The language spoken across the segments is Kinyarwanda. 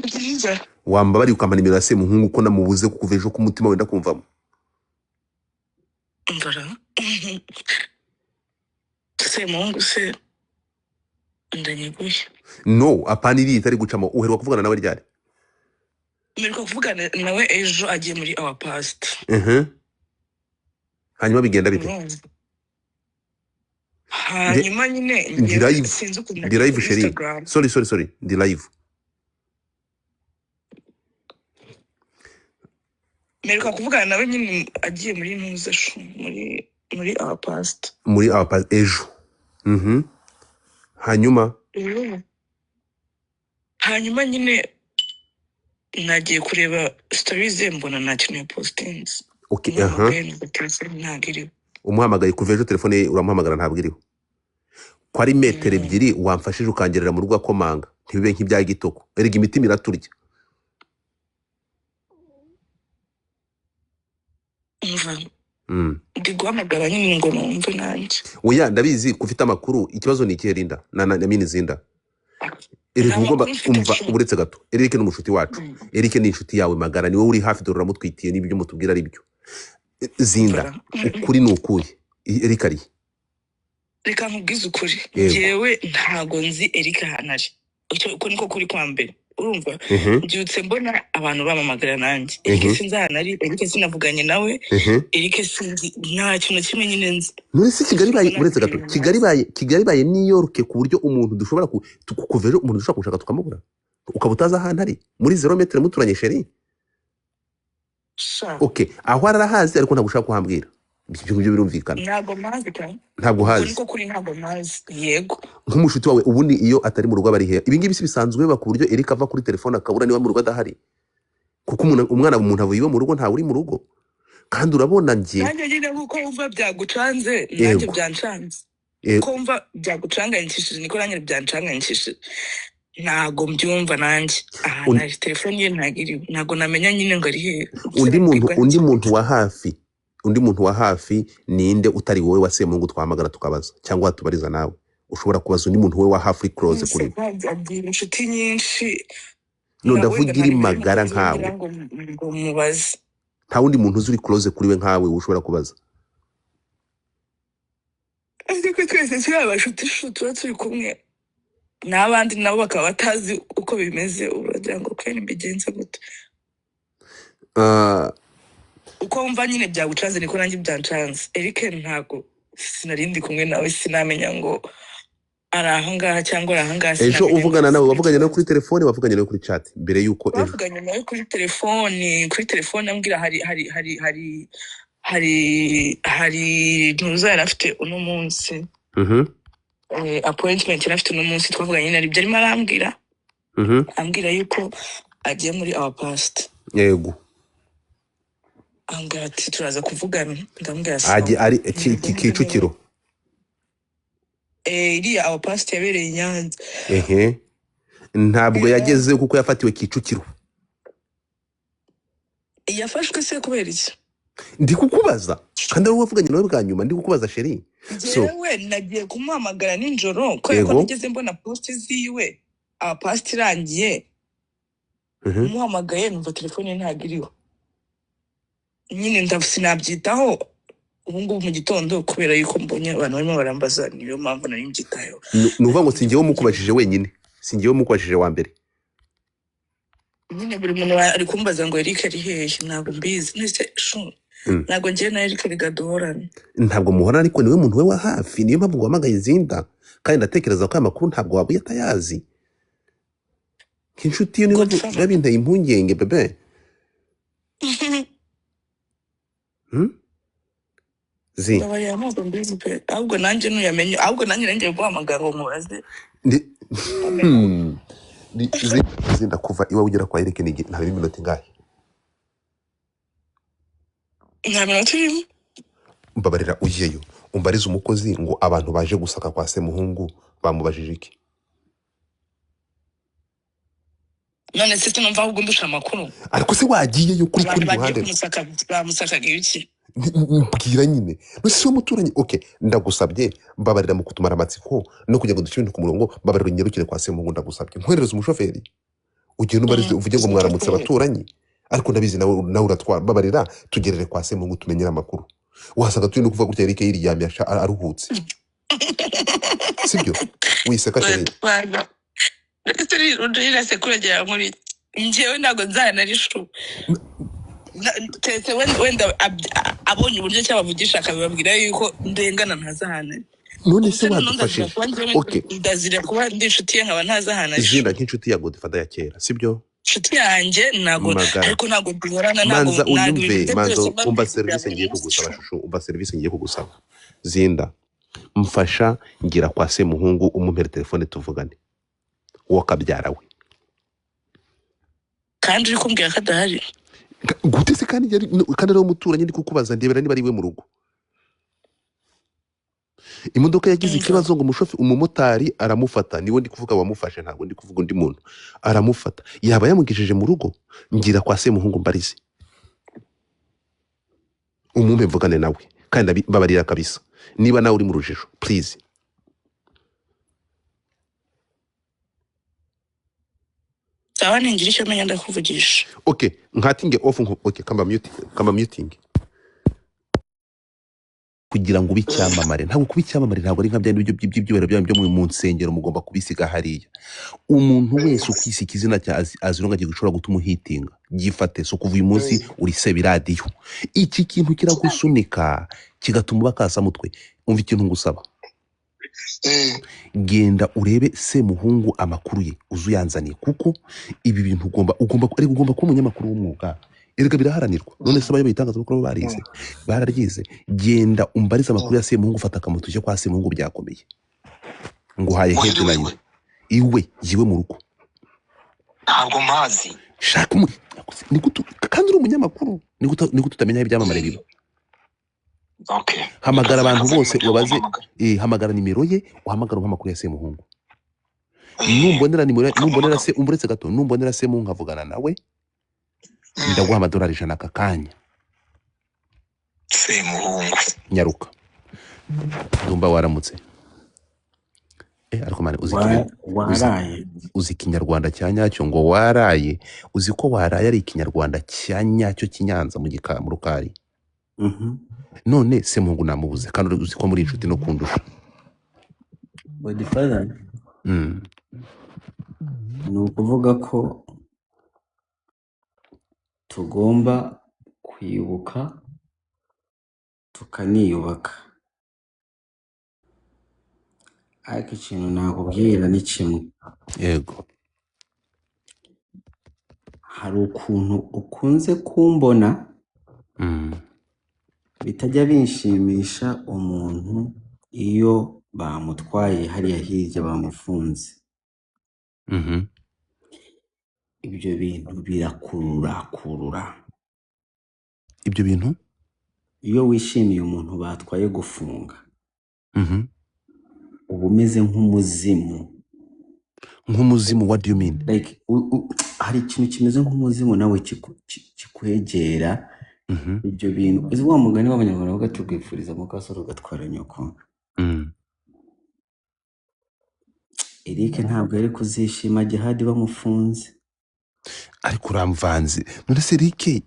Byiza. Wambabariye ukampa nimero ya Semuhungu ko namubuze kuva ejo, ku mutima wenda kumvamo. Mbara Semuhungu se ndanyiguye. No, apana, iriya itari gucamo. Uheruka kuvugana nawe ryari? Mperuka kuvugana nawe ejo agiye muri Our Past. Hanyuma bigenda bite? Urumva? Ndi Hanyuma nyine ndi njyewe live. Sinzi ukuntu Ndi nagiye live kuri chérie. Instagram. Sorry, sorry, sorry, ndi live. Mperuka kuvugana nawe nyine agiye muri ntuza shu muri Our Past. Muri Our Past ejo. Hanyuma? Hanyuma nyine nagiye kureba stories ze, mbona nta kintu yapostinze. Okay, aha. Umuhamagaye numva telefone ntabwo iriho. Umuhamagaye kuva ejo, telefone ye uramuhamagara ntabwo iriho, ko ari metero 2. Wamfashije ukangerera mu rugo akomanga, ntibibe nk'ibya Gitoko. Erega imitima iraturya. Umva, ndi guhamagara nyine ngo numve nanjye. Oya, ndabizi ko ufite amakuru. Ikibazo ni ikihe, Linda na mini Zinda? Erega Nta ugomba makuru mfite. Umva. Shu. Uretse gato, Eric ni umushuti wacu. Eric ni inshuti yawe magara, niwe uri hafi. Dore uramutwitiye n'ibyo mutubwira ari byo. Zinda, Mbara. ukuri ni ukuhe? Eric ari Reka nkubwize ukuri. Yego. Njyewe ntago nzi Eric ahantu ari. Uko niko kuri kwa mbere, urumva? Mbyutse mbona abantu bamamagara nanjye Eric sinzi ahantu ari. Eric sinavuganye nawe. Eric sinzi, nta kintu na kimwe nyine nzi. None se Kigali ibaye Mbona uretse gato, ibintu Kigali ntazi. ibaye, Kigali ibaye New York, ku buryo umuntu dushobora kuva ejo umuntu dushobora gushaka tukamubura, ukaba utazi ahantu ari muri 0 metero muturanye, chérie? Sha. Okay, aho arahazi ariko ntabwo ushaka kuhambwira. Ibyo ngibyo birumvikana. Ntago mpazi pe. Ntabwo Uko uhazi? niko kuri, ntago mpazi, yego. Nk'umushuti wawe, ubundi iyo atari mu rugo aba ari hehe? Ibi ngibi si bisanzwe biba ku buryo Eric ava kuri telefone akabura niba mu rugo adahari, kuko umuntu, umwana, umuntu avuye iwe mu rugo, ntawe uri mu rugo, kandi urabona njye Nanjye nyine nkuko wumva byagucanze, nanjye byancanze. Uko wumva byagucanganyikishije niko nanjye byancanganyikishije. Ntago mbyumva nanjye ahantu ari. Telefone ye ntago iriho, ntago namenya nyine ngo ari hehe. Ubuse Undi muntu, nabwirwa undi n'iki? muntu wa hafi, undi muntu wa hafi ninde utari wowe wa Semuhungu twahamagara tukabaza, cyangwa watubariza nawe? Ushobora kubaza undi muntu we wa hafi uri close Ese kuri we? agira inshuti nyinshi. No, Na wenda ndavuga nta iri nimero magara y'umukunzi we nkawe. ngira ngo mubaze. Nta wundi muntu uzi uri close kuri we nkawe ushobora kubaza? Ariko twese turi abashuti shu, tuba turi kumwe n'abandi nabo bakaba batazi uko bimeze. Uragira ngo kweri mbigenze gute? Ah, Uko wumva nyine byagucanze niko nanjye byancanze. Eric ntago sinari ndi kumwe nawe, sinamenya ngo ari ahangaha cyangwa ari ahangaha. Ejo Sinamenya ngo uvugana nawe, wavuganye nawe ikibazo. kuri telefone, wavuganye nawe kuri chat mbere yuko ejo? Bavuganye nawe kuri telefoni, kuri telefone ambwira hari ntuza yari afite uno munsi, appointment yari afite uno munsi. Twavuganye nyine aribyo arimo arambwira, ambwira yuko agiye muri Our Past. Ambwira ati turaza kuvugana, ndamubwira Agiye sawa. ari Kicukiro. Iriya Our Past yabereye i Nyanza. Ehe, ntabwo yageze kuko yafatiwe Kicukiro. Yafashwe se kubera iki? Ndi kukubaza kandi ari wowe wavuganye nawe bwa nyuma. Ndi kukubaza, chérie, so Njyewe nagiye kumuhamagara nijoro kubera ko nigeze mbona post ziwe Our Past irangiye. Muhamagaye numva telefone ye ntabwo iriho nyine, sinabyitaho. Ubu ngubu mu gitondo kubera yuko mbonye abantu barimo barambaza, niyo mpamvu nari mbyitayeho. Ni ukuvuga ngo si njyewe mukubajije wenyine, si njyewe mukubajije wa mbere. Nyine buri muntu ari kumbaza ngo Eric ari hehe, ntabwo mbizi nese shu. Ntabwo njyewe na Eric rigaduhorana. Ntabwo muhorana, ariko niwe muntu we wa hafi, niyo mpamvu guhamagaye Zinda, kandi ndatekereza ko aya makuru ntabwo waba uyatayazi nk'inshuti ye. Niyo mpamvu Godfather. biba binteye impungenge, bébé. Zi Ndabarira, ntabwo mbizi pe. Ahubwo nanjye nuyamenye, ahubwo nanjye ngiye guhamagara ngo mubaze amenye. Zinda, kuva iwawe ugera kwa Eric ni ntabwo iminota ingahe? Nta minota irimo. Mbabarira ugiyeyo umbarize umukozi ngo abantu baje gusaka kwa Semuhungu bamubajije iki? None se sinumva ahubwo ndusha amakuru? Ariko se wagiyeyo kuri Abantu kuri bagiye ruhande rwe? kumusaka bamusakaga ibiki? Mbwira nyine, none si muturanyi? Okay, ndagusabye, mbabarira mu kutumara amatsiko no kugira ngo dushyire ibintu ku murongo. Mbabarira unyarukire kwa Semuhungu, ndagusabye, nkwerereze umushoferi. Ugenda ubarize uvuge ngo mwaramutse abaturanyi, ariko ndabizi nawe uratwara. Babarira tugerere kwa Semuhungu tumenyere amakuru. Wasanga turi no kuvuga gutya Eric yiryamye aruhutse, sibyo? Wiseka chérie. Rirase kuragera muri njyewe ntabwo nzanarishu keretse wenda abonye uburyo cyabavugisha akabibabwira yuko ndengana ntazi ahantu ari. None Ubu se se noneho ndazira wadufashije? kuba njyewe, Okay, ndazira kuba ndi inshuti ye nkaba ntazi ahantu ari. Zinda nk'inshuti ya Godfather ya kera, sibyo? Inshuti yanjye ntabwo, Magara. ariko ntabwo duhorana, ntabwo Manza ntabwo unyumve, ibintu bye manza byose mba umva mbizi bya serivisi buri ngiye munsi. kugusaba. Shusho, umva serivisi ngiye kugusaba. Zinda, mfasha ngira kwa Semuhungu umumpere telefone tuvugane, uwo kabyara we. Kandi uri kumbwira ko adahari. Gute se kandi kandi ari umuturanyi? Ndi kukubaza ndebera niba ari iwe mu rugo. Imodoka yagize Umva. ikibazo ngo umumotari aramufata, niwe ndi kuvuga wamufashe, ntabwo ndi kuvuga undi muntu. Aramufata, yaba yamugejeje mu rugo. Ngira kwa Semuhungu mbarize, umumpe mvugane nawe, kandi mbabarira kabisa niba nawe uri mu rujijo, please. Sawa, ningira icyo menya ndakuvugisha. Okay, nkatinge off okay, kamba mute, kamba muting. Kugira ngo ube icyamamare, ntabwo kuba icyamamare ntabwo ari nka bya bindi by'ibyubahiro byanyu byo mu nsengero, mugomba kubisiga hariya. Umuntu wese ukisika izina cya Azirunga gishobora gutuma uhitinga, gifate. So kuva uyu munsi uri sebiradiyo, iki kintu kiragusunika kigatuma uba kasamutwe. Umva ikintu ngusaba, genda urebe Semuhungu amakuru ye uzuyanzaniye, kuko ibi bintu ugomba kuba umunyamakuru w'umwuga. Erega biraharanirwa. None se abayoboye itangazamakuru barize, bararyize. Genda umbarize amakuru ya Semuhungu, ufata akamoto ujye kwa Semuhungu, byakomeye. Nguhaye headline iwe yiwe mu rugo. Ntabwo mpazi. Shaka kandi uri umunyamakuru, ni gute utamenya aho ibyamamare biba? Okay. Hamagara abantu bose ubaze, hamagara nimero ye, uhamagara amakuru ya Semuhungu. Numbonera nimero, numbonera se, umburetse gato, numbonera Semuhungu nkavugana nawe, ndaguha $100 aka kanya. Semuhungu. Nyaruka. Ndumva waramutse. Ariko mane waraye. Uzi ikinyarwanda cya nyacyo ngo waraye. Uzi ko waraye ari ikinyarwanda cya nyacyo kinyanza mu gika mu rukari. None Semuhungu namubuze kandi uzi ko muri inshuti no kundusha. Godfather. Ni ukuvuga ko tugomba kwibuka tukaniyubaka. Ariko ikintu nakubwira ni kimwe. Yego. Hari ukuntu ukunze kumbona bitajya binshimisha umuntu iyo bamutwaye hariya hirya bamufunze. Ibyo bintu birakurura. Ibyo bintu? Iyo wishimiye umuntu batwaye gufunga. Uba umeze nk'umuzimu. Nk'umuzimu, what do you mean? Like, hari ikintu kimeze nk'umuzimu nawe kikwegera. Ibyo bintu uzi wa mugani w'abanyarwanda bavuga ati rwifuriza mukasoro ugatwara nyoko. Eric ntabwo yari kuzishima Jihad bamufunze. Ariko uramvanze. None se Eric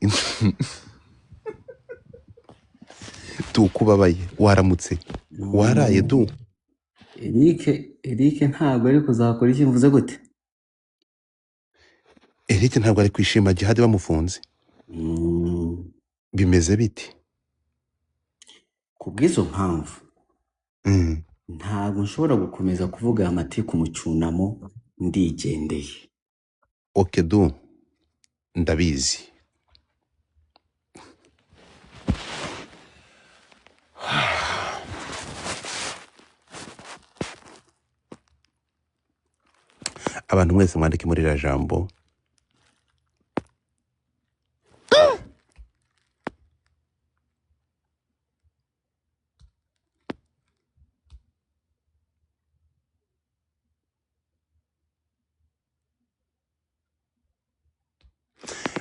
tukubabaye waramutse waraye du. Eric ntabwo ari kuzakora iki mvuze gute? Eric ntabwo ari kwishima Jihad bamufunze. Bimeze biti? Kubw'izo mpamvu ntabwo nshobora gukomeza kuvuga amatiku mu cyunamo ndigendeye. Okay du, ndabizi. Abantu mwese mwandike muri iriya jambo.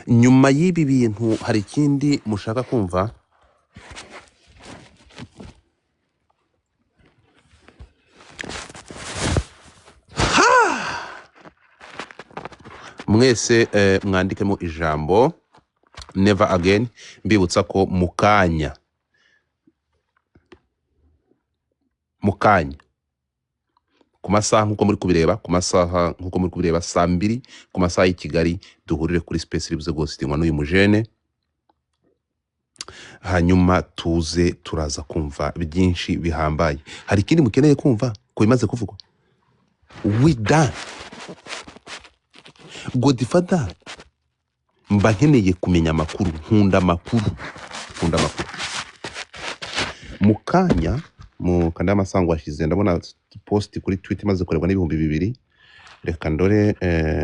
Nyuma y'ibi bintu hari ikindi mushaka kumva? Mwese mwandikemo ijambo never again, mbibutsa ko mukanya ku masaha nk'uko muri kubireba, ku masaha nk'uko muri kubireba saa 2 ku masaha y'i Kigali, duhurire kuri space iribuze guhostingwa n'uyu mujene, hanyuma tuze turaza kumva byinshi bihambaye. Hari ikindi mukeneye kumva ku bimaze kuvugwa? We done. Godfather, mba nkeneye kumenya amakuru, nkunda amakuru, nkunda amakuru. Mukanya mu kanda y'amasango washize ndabona post kuri Twitter imaze kurebwa n'2000. Reka ndore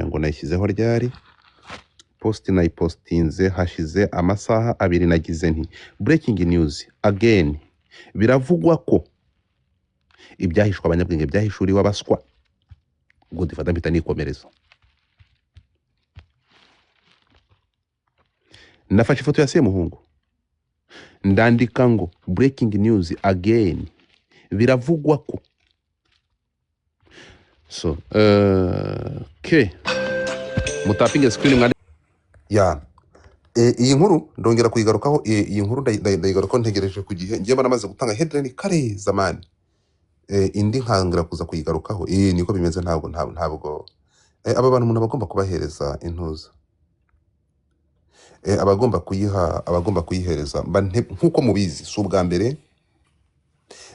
ngo nayishyizeho ryari post, nayipostinze hashize amasaha 2. Nagize nti breaking news again, biravugwa ko ibyahishwe abanyabwenge byahishuriwe abaswa. Godfather mpita nikomereza. Nafashe ifoto ya Semuhungu ndandika ngo breaking news again, biravugwa ko so okay, mutapinge screen mwandi ya iyi nkuru ndongera kuyigarukaho. Iyi nkuru ndayigarukaho ntegereje ku gihe ngiye namaze gutanga headline kare zamani, indi nkangira kuza kuyigarukaho. Niko bimeze, ntabwo aba bantu umuntu aba agomba kubahereza intuza, abagomba kuyiha, abagomba kuyihereza. Nkuko mubizi si ubwa mbere,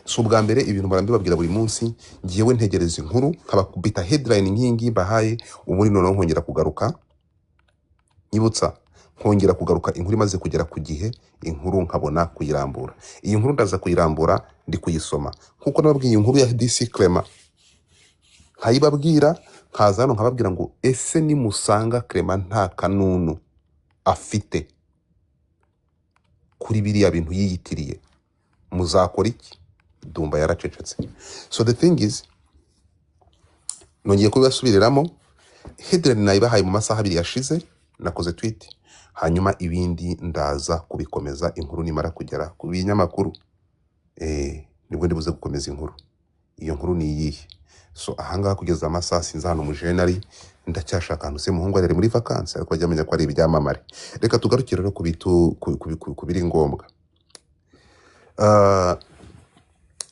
si ubwa mbere ibintu barambibabwira buri munsi. Ngiyewe ntegereza inkuru nkabakubita headline nk'iyi ngiyi mbahaye, ubundi noneho nkongera kugaruka nyibutsa, nkongera kugaruka inkuru imaze kugera ku gihe, inkuru nkabona kuyirambura. Iyi nkuru ndaza kuyirambura ndi kuyisoma nkuko nababwiye inkuru ya DC Clement, nkayibabwira nkaza hano nkababwira ngo ese nimusanga Clement nta kanunu afite kuri biriya bintu yiyitiriye muzakora iki? Dumba yaracecetse. So the thing is, nongeye kubibasubiriramo, headline nayibahaye mu masaha 2 yashize, nakoze tweet, hanyuma ibindi ndaza kubikomeza inkuru nimara kugera ku binyamakuru. Nibwo ndibuze gukomeza inkuru. Iyo nkuru ni iyihe? So ahangaha kugeza amasaha sinzi ahantu umujene ari, ndacyashaka ahantu Semuhungu ari muri vacances, ariko ajya amenya ko ari ibyamamare. Reka tugarukire rero ku biri ngombwa.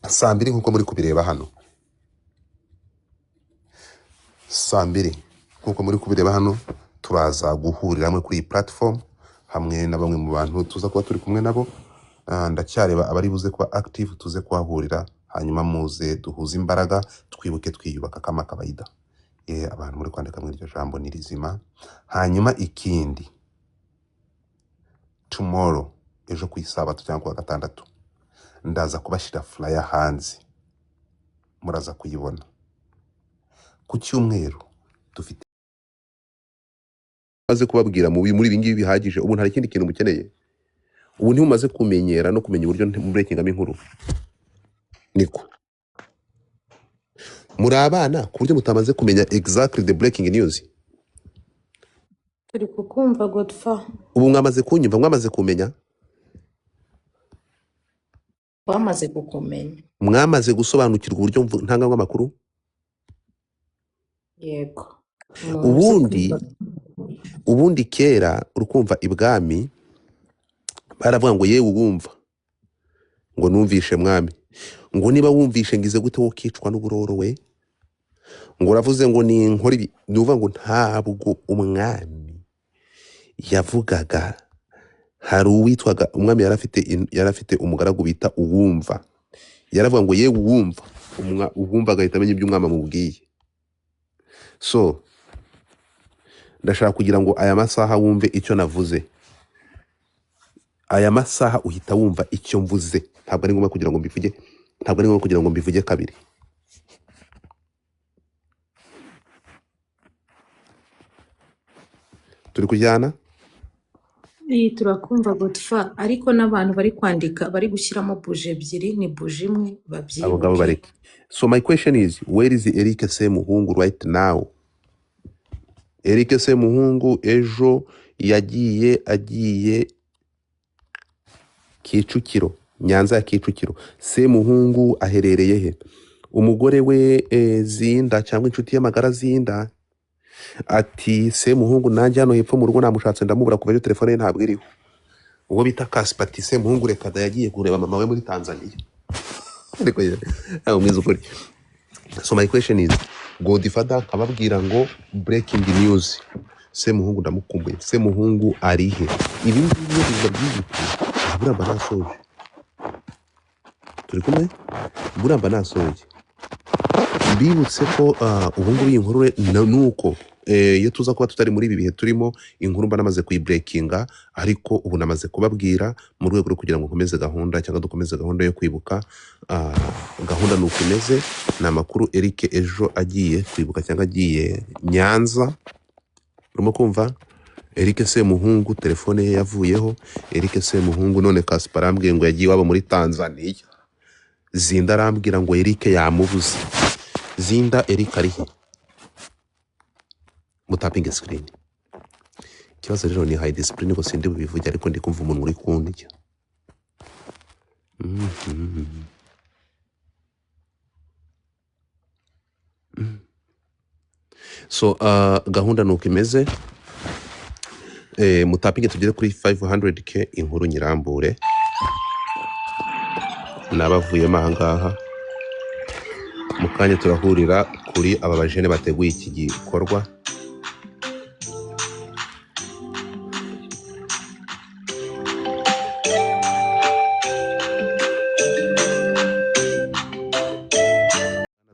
Saa 2 nkuko muri kubireba hano, saa 2 nkuko muri kubireba hano, turaza guhurira hamwe kuri iyi platform hamwe na bamwe mu bantu tuza kuba turi kumwe nabo. Ndacyareba abari buze kuba active, tuze kuhahurira, hanyuma muze duhuze imbaraga, twibuke twiyubaka kama kawaida. Abantu muri kwandika muri iryo jambo ni rizima. Hanyuma ikindi, tomorrow, ejo ku isabato cyangwa kuwa gatandatu, ndaza kubashyira flyer hanze, muraza kuyibona. Ku cyumweru dufite maze kubabwira muri ibi ngibi bihagije. Ubu nta kindi kintu mukeneye, ubu ntimumaze kumenyera no kumenya uburyo murekingamo inkuru. Niko muri abana ku buryo mutamaze kumenya exactly the breaking news. Turi kukumva Godfa. Ubu mwamaze kunyumva, mwamaze kumenya, Twamaze kukumenya. mwamaze gusobanukirwa uburyo ntangamo amakuru. Yego. Ubundi kera urukumva ibwami baravuga ngo yewe uwumva ngo numvishe mwami, ngo niba wumvishe ngize gute wo kicwa n'uburoro we, ngo uravuze ngo ni inkora ibi. Ni ngo ntabwo umwami yavugaga. Hari uwitwaga umwami yarafite umugaragu bita uwumva, yaravuga ngo yewe uwumva, uwumva agahita amenya ibyo umwami amubwiye. So ndashaka kugira ngo aya masaha wumve icyo navuze. Aya masaha uhita wumva icyo mvuze, ntabwo ari ngombwa kugira ngo mbivuge, ntabwo ari ngombwa kugira ngo mbivuge kabiri. Turi kujyana? Turakumva Godfa, ariko n'abantu bari kwandika bari gushyiramo buje ebyiri, ni buje imwe, Abo ngabo babyibuke. bareke. So my question is, where is Eric Semuhungu right now? Eric Semuhungu ejo yagiye agiye Kicukiro, Nyanza ya Kicukiro. Semuhungu aherereye he? Umugore we Zinda cyangwa inshuti y'amagara Zinda Ati Semuhungu nanjye hano hepfo mu rugo namushatse ndamubura kuva ejo, telefone ye ntabwo iriho. Uwo bita Kaspa ati Semuhungu reka da, yagiye kureba mama we muri Tanzania. Ariko ntabwo mwiza ukuri. So my question is, Godfather akababwira ngo breaking news, Semuhungu ndamukumbuye, Semuhungu arihe? Ibi ngibi iyo biba byibutse, buriya mba nasoje. Turi kumwe, buriya mba nasoje. Mbibutse ko ubu ngubu iyi nkuru nuko iyo tuza kuba tutari muri ibi bihe turimo, inkuru mba namaze kuyibreakinga, ariko ubu namaze kubabwira mu rwego rwo kugira ngo nkomeze gahunda cyangwa dukomeze gahunda yo kwibuka. Gahunda ni uko imeze. Ni amakuru Eric ejo agiye kwibuka cyangwa agiye Nyanza. Urimo kumva Eric Semuhungu telefone ye yavuyeho. Eric Semuhungu none Kaspa arambwiye ngo yagiye iwabo muri Tanzania. Zinda arambwira ngo Eric yamubuze. Zinda Eric arihe? Mutapinge screen. Ikibazo rero ni high discipline ngo sindi bubivuge, ariko ndi kumva umuntu uri kundya. So gahunda ni uko imeze. Mutapinge tugere kuri 500k inkuru nyirambure. Nabavuyemo aha ngaha. Mu kanya turahurira kuri aba bajene bateguye iki gikorwa.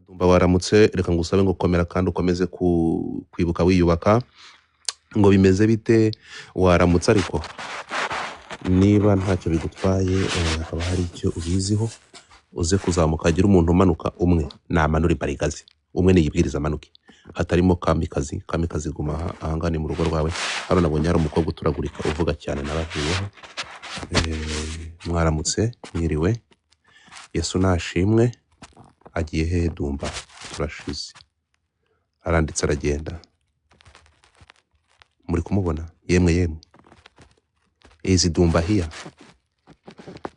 Dumba waramutse, reka ngusabe ngo komera kandi ukomeze kwibuka wiyubaka. Ngo bimeze bite? Waramutse, ariko niba ntacyo bigutwaye, hakaba hari icyo ubiziho, uze kuzamuka agira umuntu umanuka umwe namanura imbarigazi umwe niyibwiriza amanuke, hatarimo kamikazi. Kamikazi guma aha ni mu rugo rwawe. Hano nabonye hari umukobwa uturagurika uvuga cyane, nabavuyeho. Mwaramutse, mwiriwe, Yesu nashimwe. Agiye he Dumba? Turashize. Aranditse aragenda. Muri kumubona? Yemwe yemwe, izi Dumba hiya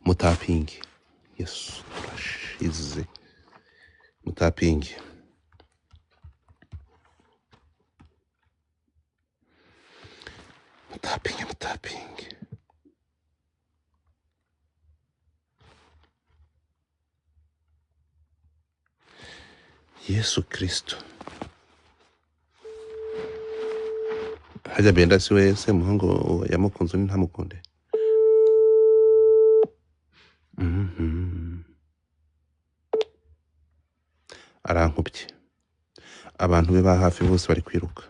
mutapingi. Yesu turashize. Mutapingi. Mutapingi, mutapingi. Yesu Kristo. Hajya benda siwe Semuhungu yamukunze undi ntamukunde. Arankubye. Abantu be ba hafi bose bari kwiruka.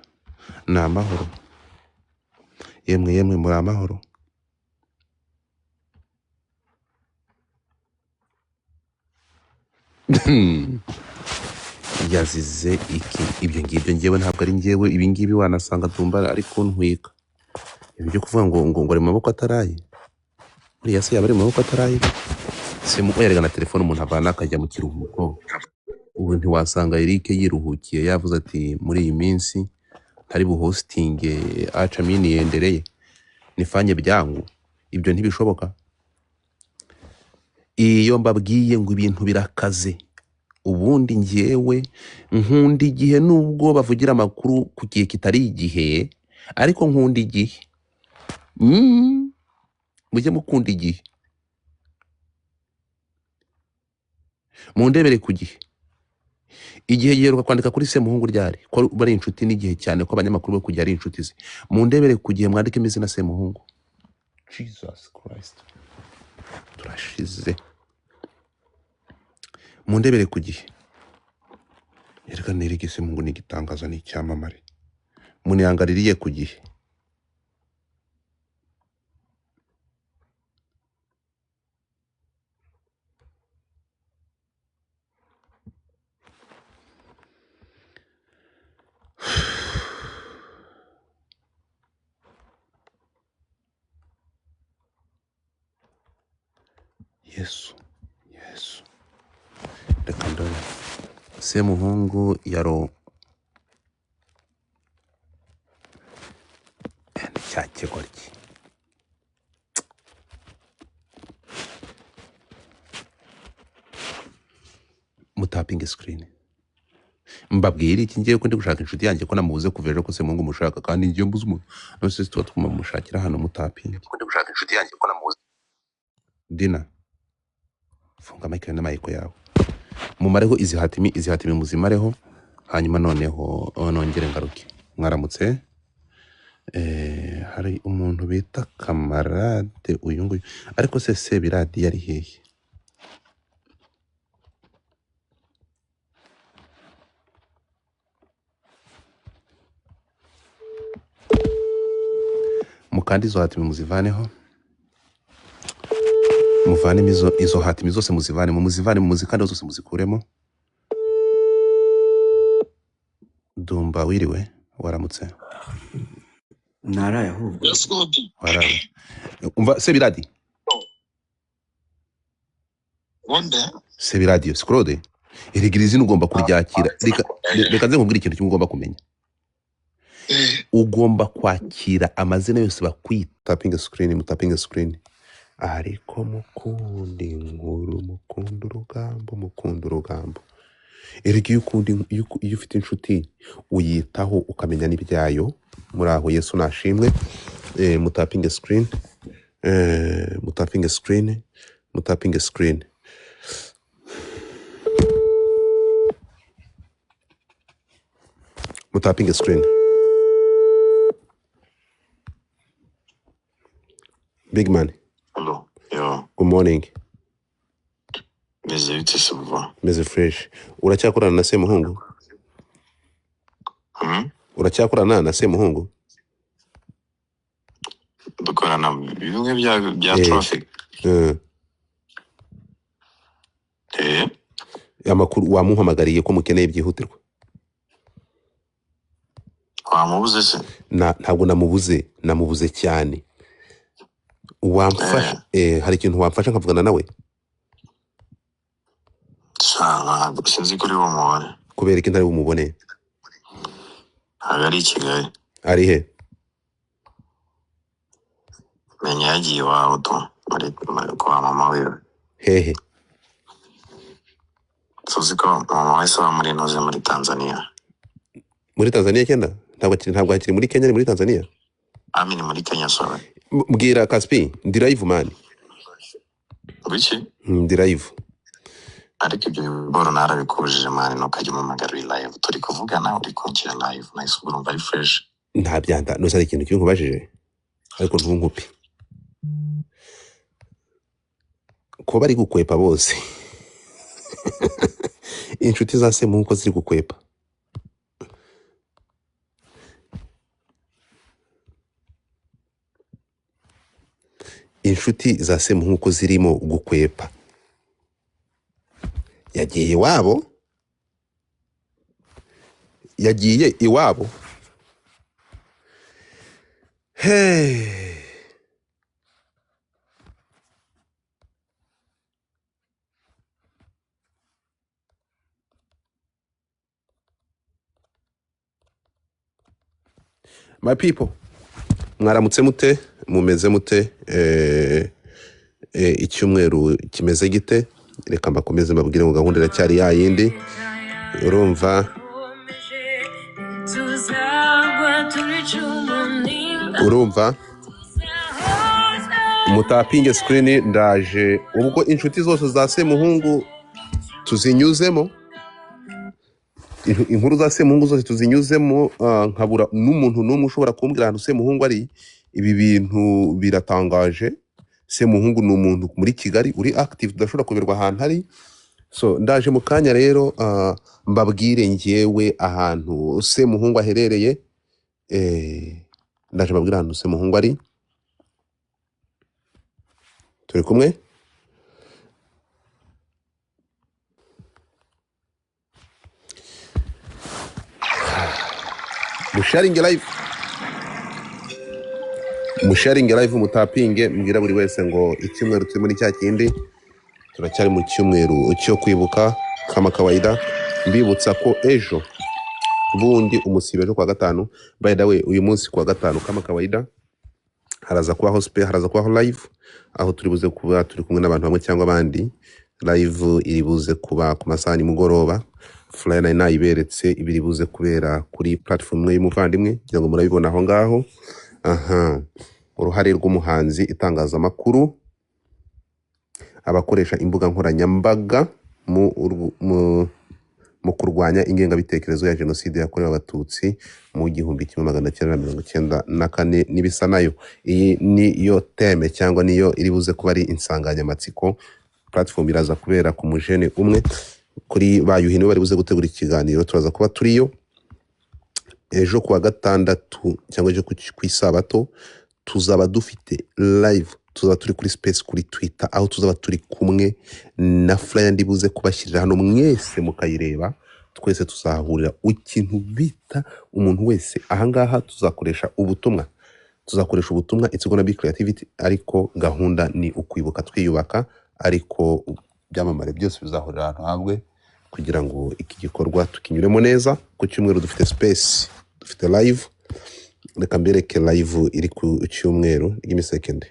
Ni amahoro. Yemwe yemwe, muri amahoro. Yazize iki? Ibyo ngibyo ngewe ntabwo ari ngewe, ibi ngibi wanasanga Dumba ari kuntwika. Ibyo byo kuvuga ngo ngo ngo ari mu maboko ataraye. Uriya se yaba ari mu maboko ataraye? Yarega na telefone umuntu avana akajya mu kiruhuko. Ubu ntiwasanga Eric yiruhukiye yavuze ati muri iyi minsi ntari buhostinge aca mini yendereye nifanye byangu. Ibyo ntibishoboka. Iyo mbabwiye ngo ibintu birakaze, ubundi ngewe nkunda igihe, nubwo bavugira amakuru ku gihe kitari igihe, ariko nkunda igihe. Mujye mukunda igihe, mundebere ku gihe. Igihe giheruka kwandika kuri Semuhungu ryari ko bari inshuti n'igihe cyane ko abanyamakuru bo kujya ari inshuti ze. Mundebere ku gihe mwandike izina Semuhungu. Jesus Christ, turashize. Mundebere ku gihe. Erega nerege Semuhungu ni igitangaza, ni icyamamare. Muniangaririye ku gihe. Yesu, Yesu. Reka ndore. Semuhungu yaro cya kigoryi. Mutapinge screen. Mbabwire iki ngiye ko ndi gushaka inshuti yanjye ko namubuze kuva ejo ko Semuhungu mushaka, kandi ngiye mbuze umuntu none se tuba tumushakira hano mutapinge. Ko ndi gushaka inshuti yanjye ko namubuze. Dina, funga mic na mic yawe, mumareho izi hatimi, izi hatimi muzimareho, hanyuma noneho nongere ngaruke. Mwaramutse. Hari umuntu bita Kamarade uyu nguyu, ariko se Sebiradi yari hehe? Mukandi izo hatimi muzivaneho, muvanemo izo hatimi zose, muzivanemo, muzivanemo, muzikande zose muzikuremo. Dumba wiriwe, waramutse? Naraye ahubwo. Yes, good. Waraye. Umva Sebiradi, Wonde? Sebiradi si Claude, erega iri zina ugomba kuryakira. Reka nze nkubwire ikintu kimwe ugomba kumenya. Ugomba kwakira amazina yose bakwita. Tapping screen, mutapinga screen. Ariko mukunda inkuru, mukunda urugambo, mukunda urugambo. Erega iyo ukunda, iyo ufite inshuti uyitaho ukamenya n'ibyayo. Muri aho Yesu nashimwe. Mutapinge screen, mutapinge screen, mutapinge screen. Mutapinge screen. Big man. Hello. Yo, Good morning. meze bite se vuba? Meze fresh. Uracyakorana na Semuhungu? Uracyakorana na Semuhungu? Dukorana bimwe bya traffic. Amakuru wamuhamagariye ko mukeneye byihutirwa? Wamubuze se? Ntabwo namubuze, namubuze cyane. Wamfasha hari ikintu wamfasha nkavugana nawe? Ntabwo sinzi kuri bumubone. Kubera iki ntari bumubone? Ntabwo ari i Kigali. Ari he? Menya yagiye iwabo tu, muri kwa mama wiwe. Hehe? Tuzi ko mama we se aba muri Noze muri Tanzania. Muri Tanzania cyenda? Ntabwo akiri muri Kenya, ni muri Tanzania? Ami ni muri Kenya, sorry. Mbwira Kaspi, ndi live man. Biki? Ndi live. Ariko ibyo biboro narabikubujije man, ntukajya umpamagara uri live. Turi kuvugana uri kunshyira live, nahise ubwo urumva ari fresh. Nta byanda, nose hari ikintu kimwe nkubajije ariko ntunkupe. Ko bari gukwepa bose. Inshuti za Semuhungu ko ziri gukwepa. Inshuti za Semuhungu ko zirimo gukwepa. Yagiye iwabo, yagiye iwabo. Hey. My people, mwaramutse mute, mumeze mute, icyumweru kimeze gite? Reka mbakomeze mbabwire ngo gahunda iracyari ya yindi. Urumva mutapinge screen, ndaje ubwo inshuti zose za Semuhungu tuzinyuzemo, inkuru za Semuhungu zose tuzinyuzemo, nkabura n'umuntu n'umwe ushobora kumbwira ahantu Semuhungu ari. Ibi bintu biratangaje. Semuhungu ni umuntu muri Kigali uri active, tudashobora kuberwa ahantu ari. So ndaje mu kanya rero, mbabwire njyewe ahantu Semuhungu aherereye. Ndaje mbabwire ahantu Semuhungu ari. Turi kumwe? Musharinge live, musharinge live, mutapinge, mbwira buri wese ngo icyumweru turi muri cya kindi, turacyari mu cyumweru cyo kwibuka kama kawaida. Mbibutsa ko ejo bundi umusibe ejo kwa gatanu, by the way uyu munsi kwa gatanu kama kawaida haraza kubaho spe, haraza kubaho live, aho turi buze kuba turi kumwe n'abantu bamwe cyangwa abandi. Live iri buze kuba ku masaha ya nimugoroba. Flyer nari nayiberetse, ibiri buze kubera kuri platform imwe y'umuvandimwe, kugira ngo murabibona aho ngaho. Aha, uruhare rw'umuhanzi, itangazamakuru, abakoresha imbuga nkoranyambaga mu kurwanya ingengabitekerezo ya jenoside yakorewe abatutsi mu 1994 n'ibisa nayo. Iyi niyo teme cyangwa niyo iri buze kuba ari insanganyamatsiko. Platform iraza kubera ku mujene umwe kuri ba Yuhi, nibo bari buze gutegura ikiganiro. Turaza kuba turiyo ejo kuwa gatandatu cyangwa ejo ku isabato. Tuzaba dufite live, tuzaba turi kuri space kuri Twitter, aho tuzaba turi kumwe na flyer ndi buze kubashyirira hano mwese mukayireba. Twese tuzahurira ikintu bita umuntu wese ahangaha. Tuzakoresha ubutumwa, tuzakoresha ubutumwa, it's gonna be creativity, ariko gahunda ni ukwibuka twiyubaka, ariko ibyamamare byose bizahurira ahantu hamwe kugira ngo iki gikorwa tukinyuremo neza. Ku cyumweru dufite space, dufite live. Reka mbereke live iri ku cyumweru. Give me a second.